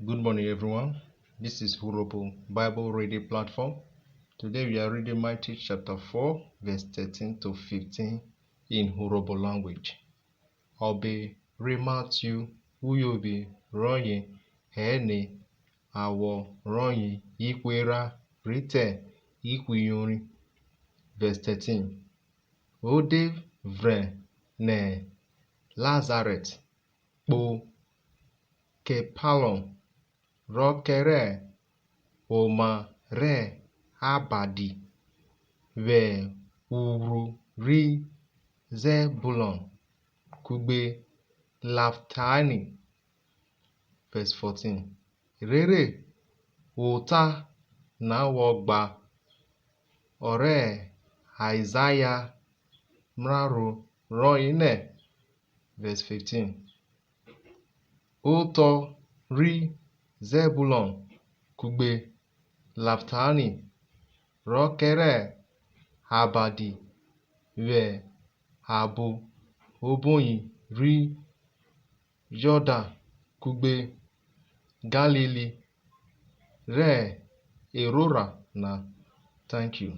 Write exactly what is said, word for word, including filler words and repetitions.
Good morning, everyone. This is Urhobo Bible Reading Platform. Today we are reading Matthew chapter four, verse thirteen to fifteen in Urhobo language. Ọbe ri Matthew, uyovwi rọye ẹne, awọ rọye ihwe erha rhi te ihwe iyorin. Verse thirteen. O de vrẹn nẹ Nazarẹt kpo Kepanọm, rọ kẹrẹ oma rẹ abadi, vwẹ ughwru ri Zẹbulọn kugbe Naftali. Verse fourteen. Rere ota na vwọ gba, ọ rẹ Aizaya mraro rọye nẹ, verse fifteen, otọ ri Zẹbulọn kugbe Naftali, rọ kẹrẹ abadi vwẹ abo oboyi ri Jọdan kugbe Galili rẹ erhorha na. Thank you.